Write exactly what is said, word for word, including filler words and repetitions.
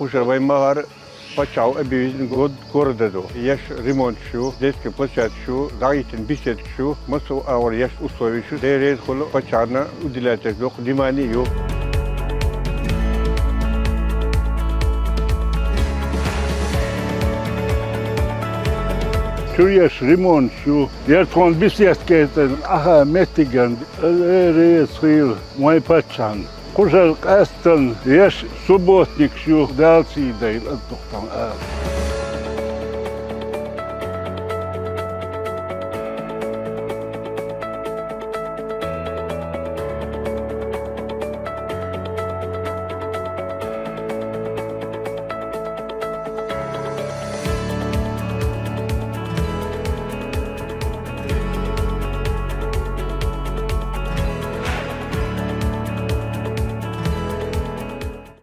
Шура вай ма хӀара паччахьо объявить год города ду. Еш ремонташ ю, детский площадкаш ю, дӀахӀиттина беседкаш ю, массо а агӀор еш условеш ю. Дера реза хуьлу паччахьна, уделять доккха внимание ю. Чу еш ремонташ ю, ер тхуна беседка яйтина ахьа меттиган, э, реза хуьлу вайн паччахьна. Кхушара къаьстина еш субботникаш ю, Дала сий дайла, аса духтан ала.